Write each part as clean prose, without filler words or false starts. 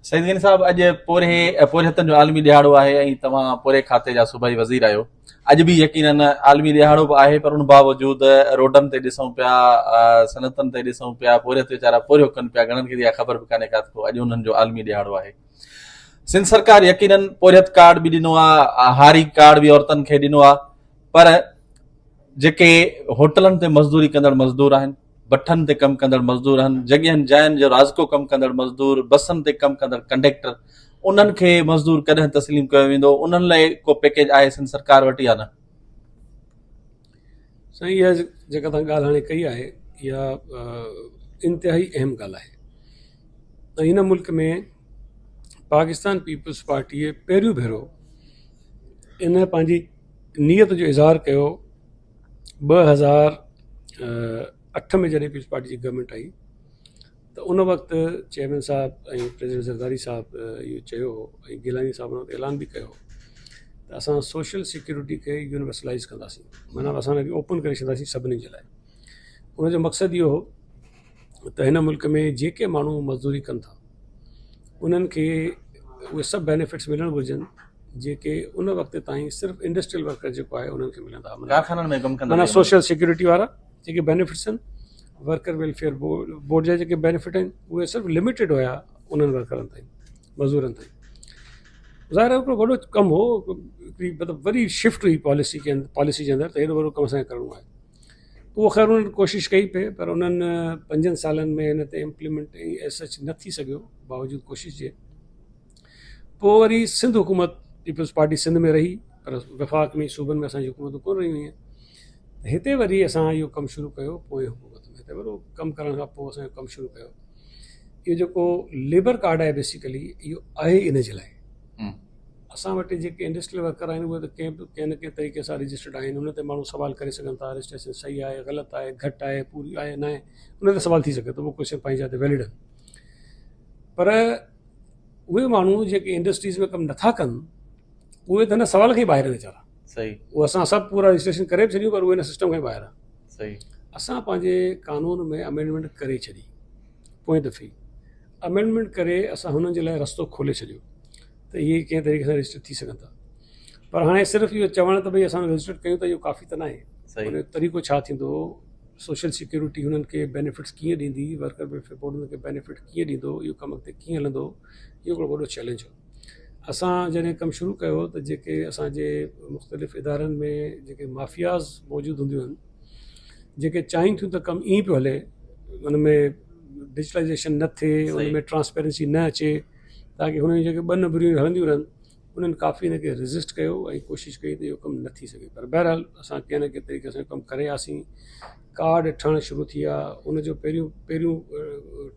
سعيد غني صاحب اڄ پورهي پورهيتن جو عالمي ڏهاڙو آهي ۽ توهان پورهي کاتي جا صوبائي وزير آهيو اڄ به يقينن عالمي ڏهاڙو به آهي پر ان باوجود روڊن تي ڏسون پيا صنعتن تي ڏسون پيا پورهيت ويچارا پورهيو ڪن پيا گهڻن کي اها خبر به ڪانهي ڪا ته اڄ انهن جو عالمي ڏهاڙو آهي سنڌ سرڪار يقينن پورهيت ڪارڊ به ڏنو آهي هاري ڪارڊ به عورتن کي ڏنو آهي پر جيڪي هوٽلن تي مزدوري ڪندڙ مزدور آهن بٺن تي ڪم ڪندڙ مزدور آهن، جڳهين جاين جو رازڪو ڪم ڪندڙ مزدور، بسن تي ڪم ڪندڙ ڪنڊيڪٽر، انهن کي مزدور ڪڏهن تسليم ڪيو ويندو، انهن لاء ڪو پيڪيج آهي سنڌ سرڪار وٽ يا نه؟ سائين اها جيڪا توهان ڳالهه هاڻي ڪئي آهي اها انتهائي اهم ڳالهه آهي ۽ هن ملڪ ۾ پاڪستان پيپلز پارٽيء پهريون ڀيرو ان پنهنجي نيت جو اظهار ڪيو 2008 ۾ جڏهن پيپلز پارٽي جي گورنمينٽ آئي ته ان وقت چيئرمين صاحب ۽ پريزيڊنٽ زرداري صاحب اهو چيو هو ۽ گيلاني صاحب ان وقت اعلان به ڪيو هو ته اسان سوشل سيڪيورٽي کي يونيورسلائز ڪنداسين معنيٰ اسان ان کي اوپن ڪري ڇڏنداسين سڀني جي لاء ان جو مقصد اهو هو ته هن ملڪ ۾ جيڪي ماڻهو مزدوري ڪن ٿا انهن کي اهي سڀ بينيفٽس ملڻ گهرجن جيڪي ان وقت تائين صرف انڊسٽريل ورڪر جيڪو آهي انهن کي ملندا هئا ڪارخانن ۾ ڪم ڪندڙ معنيٰ سوشل سيڪيورٽي وارا جيڪي بينيفٽس آهن ورڪر ويلفيئر بورڊ جا جيڪي بينيفٽ آهن اهي صرف لميٽيڊ هيا انهن ورڪرن تائين مزورن تائين ظاهر آهي هڪڙو وڏو ڪم هو هڪڙي مطلب وڏي شفٽ هئي پاليسي کي پاليسي جي اندر ته هيڏو وڏو ڪم اسانکي ڪرڻو آهي اهو خير انهن ڪوشش ڪئي پئي پر انهن پنجن سالن ۾ هن تي امپليمينٽ ايز سچ نه ٿي سگهيو باوجود ڪوشش جي پوء وري سنڌ حڪومت پيپلز پارٽي سنڌ ۾ رهي پر وفاق ۾ صوبن ۾ اسانجي حڪومتون ڪونه رهيون هيون هتي وري اسان اهو ڪم شروع ڪيو پوئين حڪومت ۾ هتي وڏو ڪم ڪرڻ کان پوء اسان اهو ڪم شروع ڪيو اهو جيڪو ليبر ڪارڊ آهي بيسيڪلي اهو آهي ان جي لاء اسان وٽ جيڪي انڊسٽريل ورڪر آهن اهي ته ڪنهن به ڪنهن نه ڪنهن طريقي سان رجسٽرڊ آهن ان تي ماڻهو سوال ڪري سگهن ٿا رجسٽريشن صحيح آهي غلط آهي گهٽ آهي پوري آهي نه آهي ان تي سوال ٿي سگهي ٿو اهو ڪوشچن پنهنجي جاء تي ويلڊ آهن پر اهي ماڻهو جيڪي انڊسٽريز ۾ ڪم نٿا ڪن اهي ته هن سوال کان ئي ٻاهر آهن ويچارا صحيح اهو اسان سڀ پورا رجسٽريشن ڪري به ڇڏيون پر اهي هن سسٽم کان ئي ٻاهر آهن صحيح اسان پنهنجي قانون ۾ امينڊمينٽ ڪري ڇڏي پوئين دفعي امينڊمينٽ ڪري اسان هنن جي لاء رستو کولي ڇڏيو ته اهي ڪنهن طريقي سان رجسٽر ٿي سگهن ٿا پر هاڻي صرف اهو چوڻ ته ڀئي اسان رجسٽر ڪيون ته اهو ڪافي ته ناهي صحيح ان جو طريقو ڇا ٿيندو سوشل سيڪيورٽي هنن کي بينيفٽس ڪيئن ڏيندي ورڪر ويلفيئر بورڊ هنن کي بينيفٽ ڪيئن ڏيندو اهو ڪم اڳتي ڪيئن هلندو اهو هڪڙو وڏو چئلينج هو اسان جڏهن ڪم شروع ڪيو ته جيڪي اسانجي مختلف ادارن ۾ جيڪي مافياز موجود هونديون آهن جيڪي چاهين ٿيون ته ڪم ائين پيو هلي ان ۾ ڊجيٽلائيزيشن نه ٿئي ان ۾ ٽرانسپيرنسي نه اچي تاڪي هنن جون جيڪي ٻه نمبريون هلنديون رهن انهن ڪافي ان کي ريزسٽ ڪيو ۽ ڪوشش ڪئي ته اهو ڪم نه ٿي سگهي پر بهرحال اسان ڪنهن نه ڪنهن طريقي سان ڪم ڪري آياسين ڪارڊ ٺهڻ شروع ٿي ويا ان جو پهريون پهريون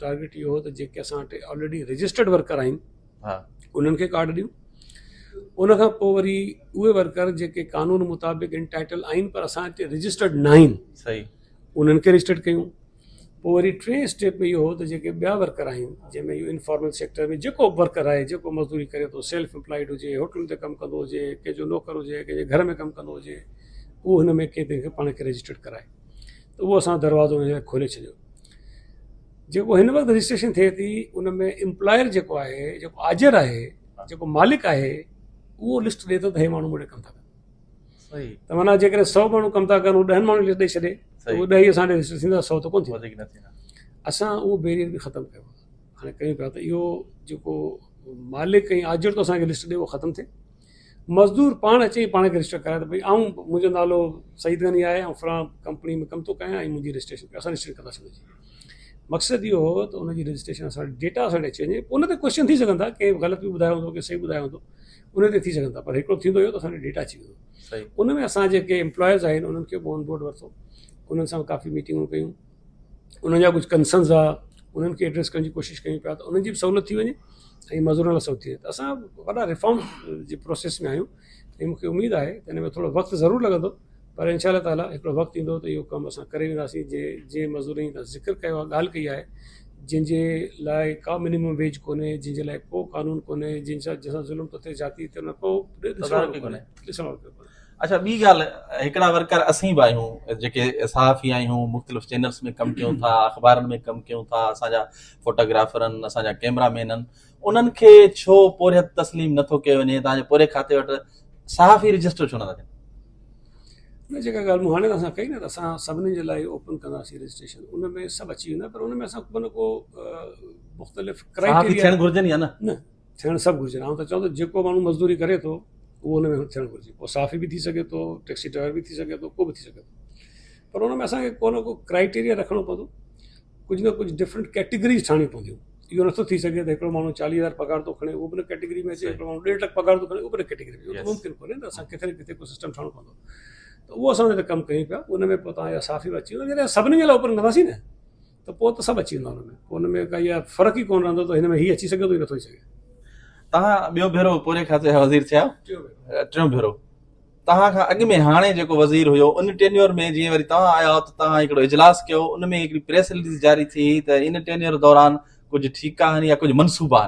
ٽارگيٽ اهو هو ته جيڪي اسان وٽ آلريڊي رجسٽرڊ ورڪر آهن انهن کي ڪارڊ ڏيون ان کان پوء وري اهي ورڪر جيڪي قانون مطابق انٽائٽل آهن پر اسان وٽ رجسٽرڊ نه آهن صحيح انهن کي رجسٽرڊ ڪيون پوء وري ٽئين اسٽيپ ۾ اهو هو ته جيڪي ٻيا ورڪر آهن جنهن ۾ اهو انفارمل سيڪٽر ۾ جيڪو به ورڪر آهي جيڪو مزدوري ڪري ٿو سيلف امپلائيڊ هجي هوٽلن تي ڪم ڪندو هجي ڪنهن جو نوڪر هجي ڪنهن جي گهر ۾ ڪم ڪندو هجي اهو هن ۾ ڪنهن طريقي پاڻ کي رجسٽرڊ ڪرائي ته اهو اسان دروازو ان لاء کولي ڇڏيو جيڪو هن وقت رجسٽريشن ٿئي ٿي ان ۾ امپلائر جيڪو آهي جيڪو آجر آهي جيڪو مالڪ آهي اهو لسٽ ڏئي ٿو ته هي ماڻهو مون ڏي ڪم ٿا ڪن ته معنيٰ جيڪڏهن سو ماڻهو ڪم ٿا ڪن هو ڏهن ماڻهن کي ڏئي ڇڏي ته اهي ڏهه ئي اسان ڏي رجسٽر ٿيندا سو ته ڪونه ٿيندا اسان اهو بيريئر به ختم ڪيو هاڻي ڪيون پيا ته اهو جيڪو مالڪ ۽ آجر ٿو اسانکي لسٽ ڏي اهو ختم ٿئي مزدور پاڻ اچي پاڻ کي رجسٽر ڪرائي ته ڀئي آئون منهنجو نالو سعيد غني آهي آئون فلاڻ ڪمپني ۾ ڪم ٿو ڪيان ۽ منهنجي رجسٽريشن اسان رجسٽر ڪنداسين ان جي مقصد اهو هو ته ان جي رجسٽريشن اسان وٽ ڊيٽا اسان وٽ اچي وڃي ان تي ڪوشچن ٿي سگهن ٿا ڪنهن غلط به ٻڌايو هوندو ڪنهن صحيح ٻڌايو هوندو ان تي ٿي سگهن ٿا پر هڪڙو ٿيندو اهو ته اسان وٽ ڊيٽا اچي ويندو ان ۾ اسان جيڪي امپلائرز آهن انهن کي به آن بورڊ ورتو انهن سان ڪافي ميٽنگون ڪيون انهن جا ڪجهه ڪنسرنز هئا انهن کي ايڊريس ڪرڻ جي ڪوشش ڪيون پيا ته انهن جي به سهولت ٿي وڃي ۽ مزورن لاء سهولت ٿي وڃي ته اسان وڏا ريفارم جي پروسيس ۾ آهيون ۽ مونکي اميد آهي ته ان ۾ ٿورو وقت ضرور لڳندو پر انشاء الله تعاليٰ هڪڙو وقت ايندو ته اهو ڪم اسان ڪري وينداسين جي جنهن مزدورن جي تان ذڪر ڪيو آهي ڳالهه ڪئي آهي جن جي لاء ڪا منيمم ويج ڪونهي جن جي لاء ڪو قانون ڪونهي جن سان جن سان ظلم ٿو ٿئي جاتي ٿئي ان ڪو ڏسڻ وارو ڪونهي ڏسڻ وارو ڪونهي. اڇا ٻي ڳالهه هڪڙا ورڪر اسين به آهيون جيڪي صحافي آهيون مختلف چينلز ۾ ڪم ڪيون ٿا اخبارن ۾ ڪم ڪيون ٿا اسان جا فوٽوگرافر آهن اسان جا ڪيمرا مين آهن انهن کي ڇو پورهيت تسليم نٿو ڪيو وڃي تان جي پورهيت کاتي وٽ صحافي رجسٽر ڇو نٿا ٿين؟ نه جيڪا ڳالهه مون هاڻي اسان ڪئي نه ته اسان سڀني جي لاء اوپن ڪنداسين رجسٽريشن ان ۾ سڀ اچي ويندا پر ان ۾ اسان ڪو نه ڪو مختلف ڪرائيٽيريا ٿيڻ گهرجن يا نه؟ نه ٿيڻ سڀ گهرجن آئون ته چوان ٿو جيڪو ماڻهو مزدوري ڪري ٿو اهو ان ۾ ٿيڻ گهرجي پوء صحافي به ٿي سگهي ٿو ٽيڪسي ڊرائيور به ٿي سگهي ٿو ڪو به ٿي سگهي ٿو پر ان ۾ اسانکي ڪو نه ڪو ڪرائيٽيريا رکڻو پوندو ڪجهه نه ڪجهه ڊفرنٽ ڪيٽيگريز ٺاهڻيون پونديون اهو نٿو ٿي سگهي ته هڪڙو ماڻهو چاليهه هزار پگهار ٿو کڻي اهو به ان ڪيٽيگري ۾ اچي هڪڙو ماڻهو ڏيڍ لک پگهار ٿو کڻي اهو به ان ڪيٽيگري ۾ اهو ممڪن ڪونهي ته اسان ڪٿي نه ڪٿي ڪو سسٽم ٺاهڻو پوندو ته اهو اسان ان تي ڪم ڪيون پيا ان ۾ پوء توهان جا صحافي به اچي ويندا جڏهن سڀني جي لاء اوپن ڪنداسين نه ته پوء ته سڀ اچي ويندا ان ۾ پوء ان ۾ ڪا اها فرق ئي ڪونه رهندو ته هن ۾ هي اچي سگهي ٿو هي نٿو اچي سگهي. توهان ٻيو ڀيرو پورهيي کاتي جا وزير ٿيا ٽيون ڀيرو توهان کان اڳ ۾ هاڻي جيڪو وزير هيو ان ٽينيور ۾ جيئن وري توهان آيا ته توهان هڪڙو اجلاس ڪيو ان ۾ هڪڙي پريس رليز جاري ٿي ته ان ٽينيور دوران ڪجهه ٺيڪا آهن يا ڪجهه منصوبا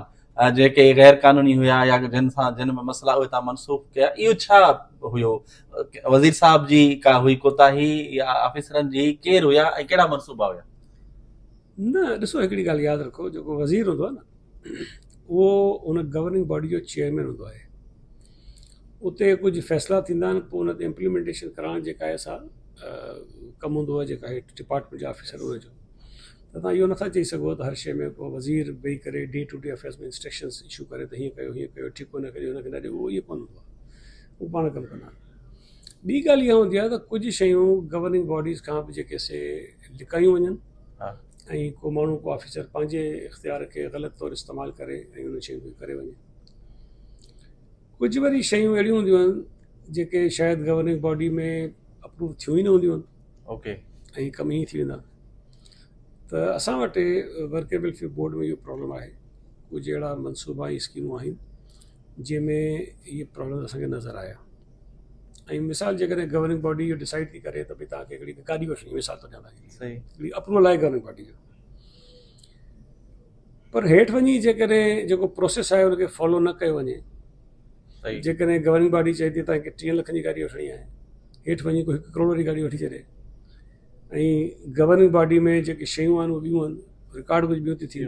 آهن جيڪي غير قانوني هيا يا جن سان جن ۾ مسئلا اهي توهان منسوخ ڪيا اهو ڇا هيو وزير صاحب جي ڪا هئي ڪوتاهي يا آفيسرن جي ڪير هيا ۽ ڪهڙا منصوبا هيا؟ نه ڏسو هڪڙي ڳالهه ياد رکو جيڪو وزير هوندو آهي نه اهو ان گورننگ باڊي جو چيئرمين هوندو آهي اتي ڪجهه فيصلا ٿيندا آهن پوء ان تي امپليمينٽيشن ڪرائڻ جيڪا آهي سا ڪم هوندو آهي جيڪا هيٺ ڊپارٽمينٽ جا آفيسر ان جو ته تان اهو نٿا چئي سگهو ته هر شيء ۾ ڪو وزير ويهي ڪري day to day affairs ۾ instructions issue ڪري ته هيئن ڪيو هيئن ڪيو ٺيڪو نه ڪريو هن کي نه ڏيو اهو ائين ڪونه هوندو آهي هو پاڻ ڪم ڪندا آهن ٻي ڳالهه اها هوندي آهي ته ڪجهه شيون گورننگ باڊيز کان به جيڪي سي لڪايون وڃن ۽ ڪو ماڻهو ڪو آفيسر پنهنجي اختيار کي غلط طور استعمال ڪري ۽ انهن شين کي ڪري وڃي ڪجهه وري شيون اهڙيون هونديون آهن جيڪي شايد گورننگ باڊي ۾ اپروو ٿيون ئي نه هونديون آهن اوڪي ۽ ڪم ائين ٿي ويندا ته اسان وٽ ورڪر ويلفيئر بورڊ ۾ اهو پرابلم آهي ڪجهه اهڙا منصوبا ۽ اسڪيمون آهن جنهن ۾ اهي پرابلم اسان کي نظر آيا ۽ مثال جيڪڏهن گورننگ باڊي اهو ڊسائيڊ ٿي ڪري ته ڀئي توهان کي هڪڙي گاڏي وٺڻي مثال ٿو ڏيان توهان کي هڪڙي اپروول آهي گورننگ باڊي جو پر هيٺ وڃي جيڪڏهن جيڪو پروسيس آهي ان کي فالو نه ڪيو وڃي جيڪڏهن گورننگ باڊي چئي ٿي توهان کي ٽيهن لکن جي گاڏي وٺڻي آهي هيٺ وڃي ڪو هڪ ڪروڙ واري گاڏي وٺي ڇڏي ۽ گورننگ باڊي ۾ جيڪي شيون آهن اهي ٻيون آهن رڪارڊ ڪجهه ٻيون ٿي ٿين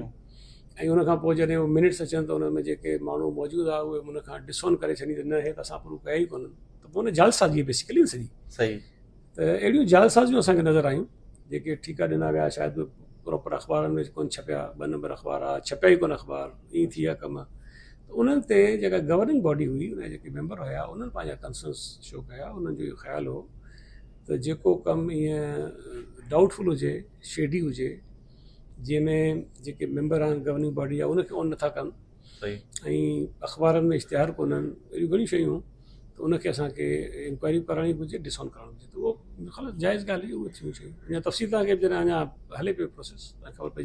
۽ ان کان پوء جڏهن اهي منٽس اچن ته ان ۾ جيڪي ماڻهو موجود آهي اهي ان کان ڊسون ڪري ڇڏين ته نه هي ته اسان اپروو ڪيا ئي ڪونهن ته پوء ان جعلسازي بيسيڪلي سڄي صحيح ته اهڙيون جعلسازيون اسان کي نظر آيون جيڪي ٺيڪا ڏنا ويا شايد پراپر اخبارن ۾ ڪونه ڇپيا ٻه نمبر اخبار آ ڇپيا ئي ڪونه اخبار ائين ٿي ويا ڪم ته انهن تي جيڪا گورننگ باڊي هئي ان جا جيڪي ميمبر هيا انهن پنهنجا ڪنسرنس شو ڪيا انهن جو اهو خيال هو ته جيڪو ڪم ائين ڊائوٽ فل هجي شيڊي هجي جنهن ۾ جيڪي ميمبر آهن گورننگ باڊي جا ان کي اون نٿا ڪن ۽ اخبارن ۾ اشتهار ڪونهن اهڙيون گهڻيون شيون ته ان کي اسانکي انڪوائري ڪرائڻي گهرجي ڊسون ڪرڻ گهرجي ته اهو خلاص جائز ڳالهه هئي اهي ٿيون شيون اڃا تفصيل توهان کي جڏهن اڃا هلي پيو پروسيس خبر پئجي.